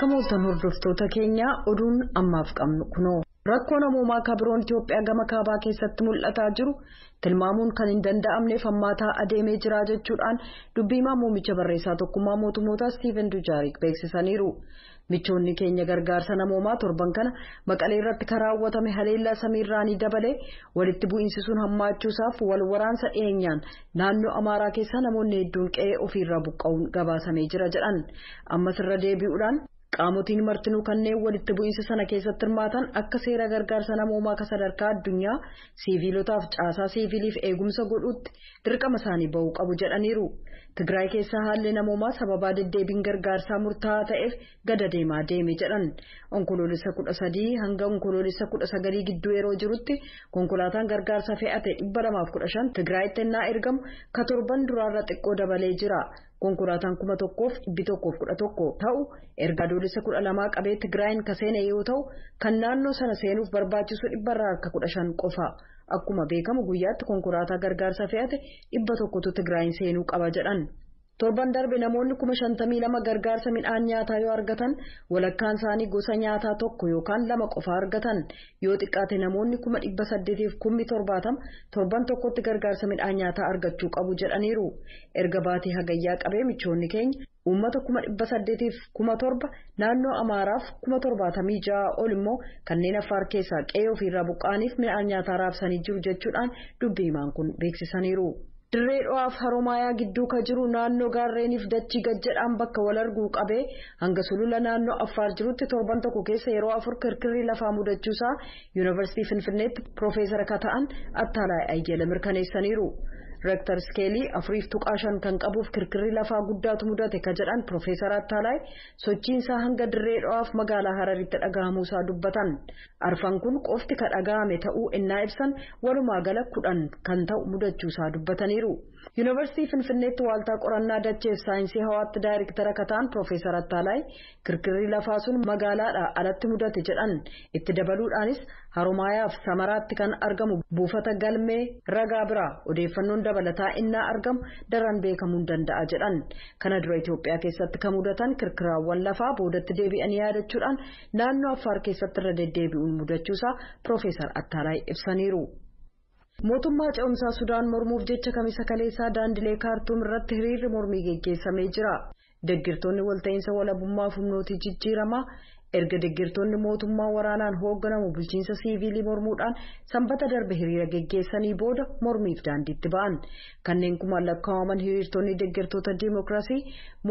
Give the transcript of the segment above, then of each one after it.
Akka mooltan hordoftoota keenyaa, oduun ammaaf qabnu kunoo. Rakkoo namoomaa kabiroon Itoophiyaa gama kaabaa keessatti mul'ataa jiru tilmaamuun kan hin danda'amneef hammaataa adeemee jira jechuudhaan dubbiimaa muummicha barreessaa Tokkummaa Mootummootaa Steven Dujaarik beeksisaniiru. Michoonni keenya gargaarsa namoomaa torban kana Maqalee irratti kan raawwatame haleellaa samiirraanii dabalee walitti bu'iinsi sun hammaachuusaaf wal waraansa dhiyeenyaan naannoo Amaaraa keessa namoonni hedduun qe'ee ofiirraa buqqa'uun gabaasamee jira jedhan. Ammas irra deebi'uudhaan, qaamotiin martinuu kanneen walitti bu'iinsa sana keessatti hirmaatan akka seera gargaarsa namoomaa kan sadarkaa addunyaa siiviilotaaf caasaa siiviiliif eegumsa godhuutti dirqama isaanii bahuu qabu jedhaniiru. Tigraay keessaa haalli namoomaa sababaa deddeebiin gargaarsaa murtaa'aa ta'eef gada deemaa deeme jedhan. Onkoloolessa 13 hanga Onkoloolessa 19 gidduu yeroo jirutti konkolaataan gargaarsa fe'ate 215 Tigraayitti ennaa ergamu ka torban duraarra xiqqoo dabalee jira. Konkolaataan 1111 ta'u erga Adoolessa 12 qabee Tigraayin ka seene yoo ta'u, kan naannoo sana seenuuf barbaachisu 15% qofa. Akkuma beekamu guyyaatti konkolaataa gargaarsa fe'ate 100tu Tigraayin seenuu qaba jedhan. Torban darbe namoonni 52,000 gargaarsa midhaan nyaataa yoo argatan, walakkaan isaanii gosa nyaataa tokko yookaan lama qofa argatan. Yoo xiqqaate namoonni 870,070 torban tokkotti gargaarsa midhaan nyaataa argachuu qabu jedhaniiru. Erga baatii Hagayyaa qabee michoonni keenya uummata 807,000 naannoo Amaaraaf 76,000 ol immoo kanneen Affaar keessaa qe'ee ofiirraa buqqa'aniif midhaan nyaataa raabsanii jiru jechuudhaan dubbii himaan kun beeksisaniiru. Dirree Dho'aaf Haromaayaa gidduu ka jiru naannoo gaarreeniif dachii gajjadhaan bakka wal arguu qabee hanga sulula naannoo Affaar jirutti torban tokko keessa yeroo afur kirkirri lafaa mudachuusaa Yuunivarsiitii Finfinneetti piroofeesara ka ta'an Attaalaa Ayyala mirkaneessaniiru. Reektar iskeelii 4.5 kan qabuuf kirkirri lafaa guddaatu mudate ka jedhan Piroofeesar Attaalaay, sochiinsaa hanga Dirree Dho'aaf magaalaa Hararitti dhagahamuusaa dubbatan. Arfan kun qofti ka dhagahame ta'uu ennaa ibsan, walumaa gala 10 kan ta'u mudachuusaa dubbataniiru. Yuunivarsiitii Finfinneetti waaltaa qorannaa dacheef saayinsii hawaatti daayirektara ka ta'an Piroofeesar Attaalaay, kirkirri lafaa sun magaalaadhaa alatti mudate jedhan. Itti dabaluudhaanis, Haromaayaaf Samaraatti kan argamu buufata galmee ragaa biraa odeeffannoon dabalataa innaa argamu daran beekamuu danda'a jedhan. Kana dura Itoophiyaa keessatti kan mudatan kirkiraawwan lafaa boodatti deebi'anii yaadachuudhaan naannoo Affaar keessatti irra deddeebi'uun mudachuusaa Piroofeesar Attaalaay ibsaniiru. Mootummaa ce'umsaa Sudaan mormuuf jecha Kamisa kaleessaa daandilee Kaartuum irratti hiriirri mormii geggeessamee jira. Deeggartoonni walta'iinsa walabummaa fi humnootii jijjiiramaa erga deeggartoonni mootummaa waraanaan hoogganamu bulchiinsa siiviilii mormuudhaan Sanbata darbe hiriira geggeessanii booda mormiif daandiitti ba'an. Kanneen kumaan lakkaa'aman hiriirtonni deeggartoota diimokiraasii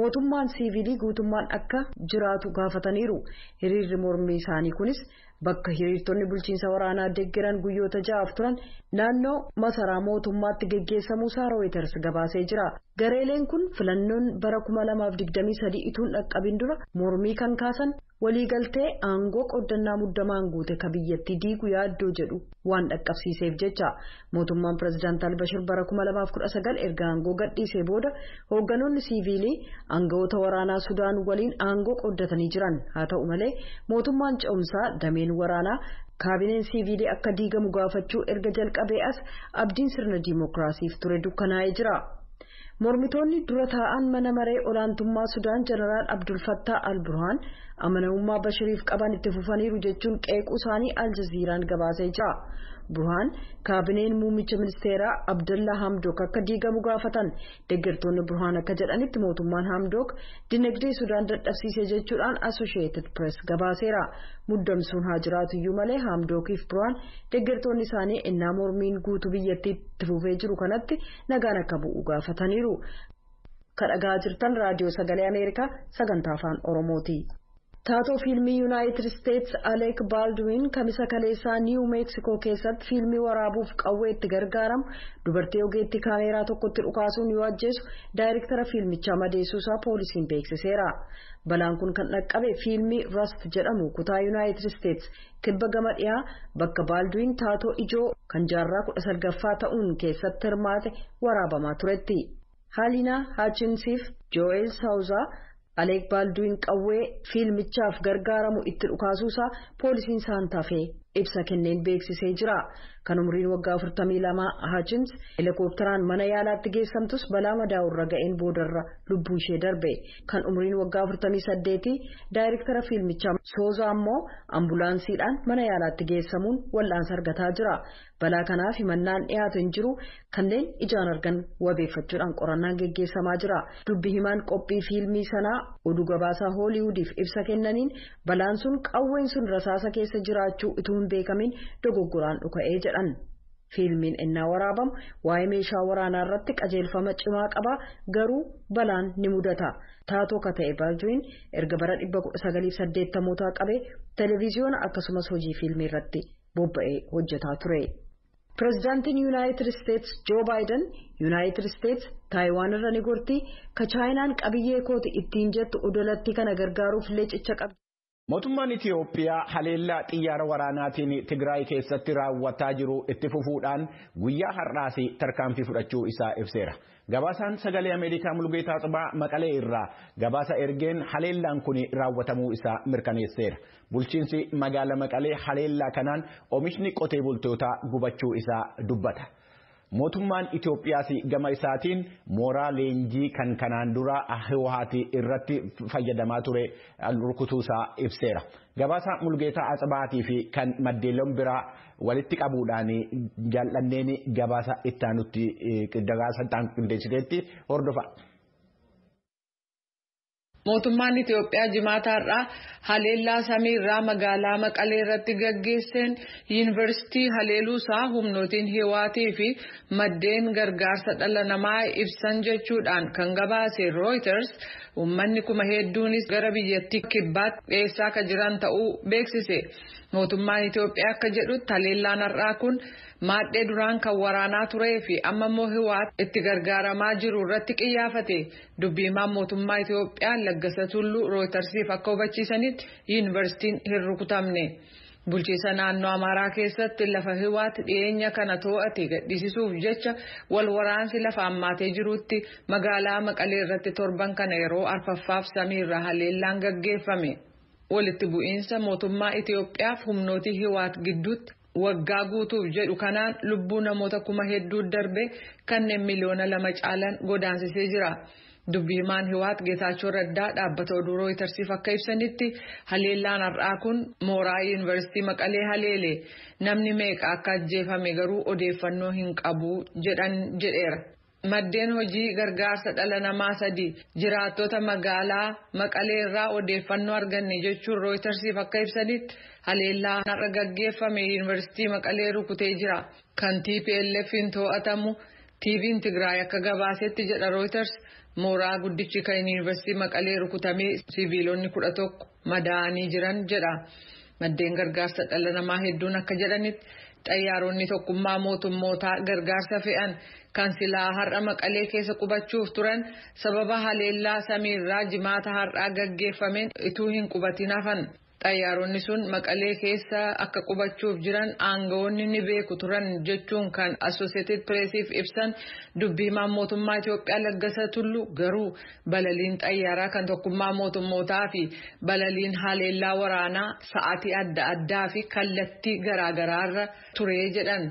mootummaan siiviilii guutummaan akka jiraatu gaafataniiru. Hiriirri mormii isaanii kunis bakka hiriirtonni bulchiinsa waraanaa deeggaran guyyoota 6f turan naannoo masaraa mootummaatti geggeessamuusaa Reuters gabaasee jira. Gareeleen kun filannoon bara 2023 ituun dhaqqabin dura mormii kan kaasan waliigaltee aangoo qoddannaa muddamaan guute ka biyyattii diigu yaaddoo jedhu waan dhaqqabsiiseef jecha. Mootummaan pirezidaant Albashir bara 2019 erga aangoo gadhiisee booda hoogganoonni siiviilii aangawoota waraanaa Sudaan waliin aangoo qooddatanii jiran. Haa ta'u malee, mootummaan ce'umsaa dameen waraanaa kaabineen siiviilii akka diigamu gaafachuu erga jalqabee as abdiin sirna diimokiraasiif ture dukkanaa'ee jira. Mormitoonni dura taa'an mana maree olaantummaa Sudaan Jeneraal Abdul Fattaa Al Burhaan amanamummaa Bashiriif qaban itti fufaniiru jechuun qeequu isaanii Aljaziiraan gabaasee jira. Burhaan kaabineen muummicha ministeeraa Abdallaa Hamdook akka diigamu gaafatan. Deeggartoonni Burhaan akka jedhanitti mootummaan Hamdook dinagdee Sudaan dadhabsiise jechuudhaan Associated Press gabaaseera. Muddamsuun haa jiraatu iyyuu malee, Hamdookiif Burhaan deeggartoonni isaanii innaa mormiin guutuu biyyattii itti fufee jiru kanatti nagaan akka bu'u gaafataniiru. Kan dhagaa jirtan Raadiyoo Sagalee Ameerikaa sagantaa Afaan Oromooti. Taatoo fiilmii Yuunaayitid Isteets Alek Baldwin Kamisa kaleessaa Niiw Meeksikoo keessatti fiilmii waraabuuf qawwee itti gargaaramu dubartii ogeettii kaameeraa tokkotti dhukaasuun yoo ajjeesu daayirektara fiilmichaa madeessuusaa poolisiin beeksiseera. Balaan kun kan dhaqqabe fiilmii Rust jedhamu kutaa Yuunaayitid Isteets kibba gama dhiyaa bakka Baldwin taatoo ijoo kan jaarraa 19ffaa ta'uun keessatti hirmaate waraabamaa turetti. Haalinaa Haachinsiif Jo'eel Saawuzaa Aleek Baalduun qawwee fiilmichaaf gargaaramu itti dhukaasuusaa poolisiin Saantaafee ibsa kenneen beeksisee jira. Kan umriin waggaa 42 Hutchins helikopteraan mana yaalaatti geessamtus balaa madaa'urra ga'een boodarra lubbuu ishee darbe. Kan umriin waggaa 48 daayirektara fiilmichaa Soozaa immoo ambulaansiidhaan mana yaalaatti geessamuun wal'aansa argataa jira. Balaa kanaaf himannaan dhiyaatu hin jiru, kanneen ijaan argan wabeeffachuudhaan qorannaan geggeessamaa jira. Dubbi himaan qophii fiilmii sanaa oduu gabaasaa Hooliwudiif ibsa kennaniin balaan sun qawween sun rasaasa keessa jiraachuu utuu hin beekamin dogoggoraan dhuka'ee jedhan. Fiilmiin innaa waraabamu waa'ee meeshaa waraanaa irratti qajeelfama cimaa qaba, garuu balaan ni mudata. Taatoo ka ta'e Baldwin erga bara 1980 qabee televiziyoona akkasumas hojii fiilmii irratti bobba'ee hojjetaa ture. Pireezidaantiin Yuunaayitid Isteets Joo Baayiden Yuunaayitid Isteets Taayiwaan irra ni gorti, ka Chaayinaan qabiyyee kooti ittiin jettu odolatti kana gargaaruuf illee cicha qabdi. Mootummaan Itiyoophiyaa haleellaa xiyyaara waraanaatiin Tigraay keessatti raawwataa jiru itti fufuudhaan guyyaa har'aas tarkaanfii fudhachuu isaa ibseera. Gabaasaan sagalee Ameerikaa Mulgeetaa Tsibaa Maqalee irraa gabaasa ergeen haleellaan kun raawwatamuu isaa mirkaneesseera. Bulchiinsi magaala Maqalee haleellaa kanaan oomishni qotee bultootaa gubachuu isaa dubbata. Mootummaan Itiyoophiyaas gama isaatiin mooraa leenjii kan kanaan dura Hiwaati irratti fayyadamaa ture rukutuusaa ibseera. Gabaasa Mulgeetaa Atsibaatii fi kan maddeelon biraa walitti qabuudhaan jaallanneen gabaasa ittaanutti qindeessiteetti hordofa. Mootummaan Itiyoophiyaa jimaata har'aa haleellaa samiirraa magaalaa Maqalee irratti gaggeesseen yuunivarsiitii haleeluusaa humnootiin Hiwaatii fi maddeen gargaarsa dhala namaa ibsan jechuudhaan kan gabaase Reuters uummanni kuma hedduunis gara biyyattii kibbaatti dhiyeessaa kan jiran ta'uu beeksise. Mootummaan Itiyoophiyaa akka jedhutti haleellaan har'aa kun maadhee duraan kan waraanaa turee fi amma immoo Hiwaat itti gargaaramaa jiru irratti qiyyaafate. Dubbi himaan mootummaa Itiyoophiyaa Laggasa Tulluu Rooytarsiif akka hubachiisanitti yuunivarsiitiin hin rukutamne. Bulchiinsa naannoo Amaaraa keessatti lafa Hiwaat dhiyeenya kana to'ate gadhiisisuuf jecha wal waraansi lafa hammaatee jirutti magaalaa Maqalee irratti torban kana yeroo arfaffaaf samiirraa haleellaan gaggeeffame. Walitti bu'iinsa mootummaa Itiyoophiyaaf humnootii Hiwaat gidduutti waggaa guutuuf jedhu kanaan lubbuu namoota kuma hedduu darbe kanneen 2 miliyoona caalan godaansisee jira. Dubbi himaan Hiwaat Geetaachoo Raddaa dhaabbata oduu Rooytarsiif akka ibsanitti haleellaan har'aa kun mooraa yuunivarsiitii Maqalee haleele, namni meeqa akka ajjeefame garuu odeeffannoo hin qabu jedhan jedheera. Maddeen hojii gargaarsa dhala namaa sadi jiraattota magaalaa Maqalee irraa odeeffannoo arganne jechuun Rooytarsiif akka ibsanitti haleellaa har'a gaggeeffame yuunivarsiitii Maqalee rukutee jira. Kan TPLF'n to'atamu TV'n Tigraay akka gabaasetti jedha Reuters, mooraa guddichi kan yuunivarsiitii Maqalee rukutamee siviilonni 11 madaa'anii jiran jedha. Maddeen gargaarsa dhala namaa hedduun akka jedhanitti xayyaaronni tokkummaa mootummootaa gargaarsa fe'an kan silaa har'a Maqalee keessa qubachuuf turan sababa haleellaa samiirraa jimaata har'aa gaggeeffameen ituu hin qubatin hafan. Xayyaaronni sun Maqalee keessa akka qubachuuf jiran aangawoonni ni beeku turan jechuun kan Associated Pressiif ibsan dubbi himaan mootummaa Itiyoophiyaa Laggasa Tullu garuu balaliin xayyaaraa kan tokkummaa mootummootaa fi balaliin haleellaa waraanaa sa'aatii adda addaa fi kallattii garaagaraarra ture jedhan.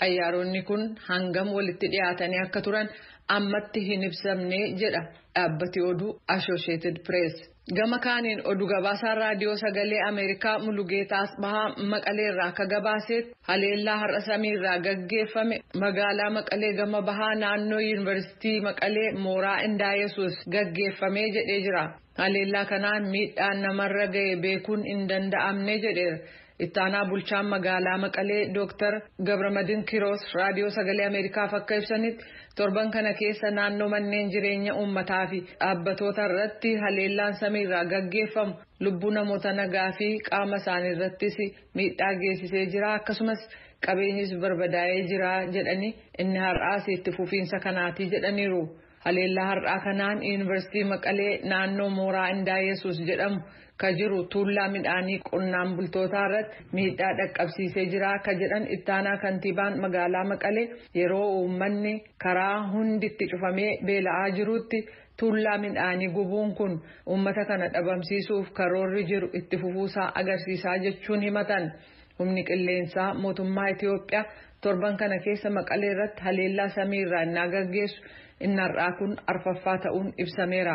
Xayyaaronni kun hangam walitti dhiyaatanii akka turan ammatti hin ibsamne jedha dhaabbati oduu Associated Press. Gama kaaniin oduu gabaasaan raadiyoo sagalee Ameerikaa Mulugeetaa Asbahaa Maqaleerraa akka gabaasetti haleellaa har'a samiirraa gaggeeffame magaalaa Maqalee gama bahaa naannoo yuunivarsiitii Maqalee mooraa Indaayesuus gaggeeffamee jedhee jira. Haleellaa kanaan miidhaan namarra ga'e beekuun hin danda'amne jedheera. Ittaanaa bulchaan magaalaa Maqalee Dooktar Gabramadin Kiroos raadiyoo sagalee Ameerikaaf akka ibsanitti torban kana keessa naannoo manneen jireenya uummataa fi dhaabbatoota irratti haleellaan samiirraa gaggeeffamu lubbuu namoota nagaa fi qaama isaanii irrattis miidhaa geessisee jira, akkasumas qabeenyis barbadaa'ee jira jedhanii, inni har'aas itti fufiinsa kanaatii jedhaniiru. Haleellaa har'aa kanaan yuunivarsiitii Maqalee naannoo mooraa Indaayesuus jedhamu ka jiru tuullaa midhaanii qonnaan bultootaa irratti miidhaa dhaqqabsiisee jira ka jedhan ittaanaa kantiibaan magaalaa Maqalee, yeroo uummanni karaa hunditti cufamee beela'aa jirutti tuullaa midhaanii gubuun kun uummata kana dhabamsiisuuf karoorri jiru itti fufuusaa agarsiisaa jechuun himatan. Humni qilleensaa mootummaa Itiyoophiyaa torban kana keessa Maqalee irratti haleellaa samii irraa innaa gaggeessu inni har'aa kun arfaffaa ta'uun ibsameera.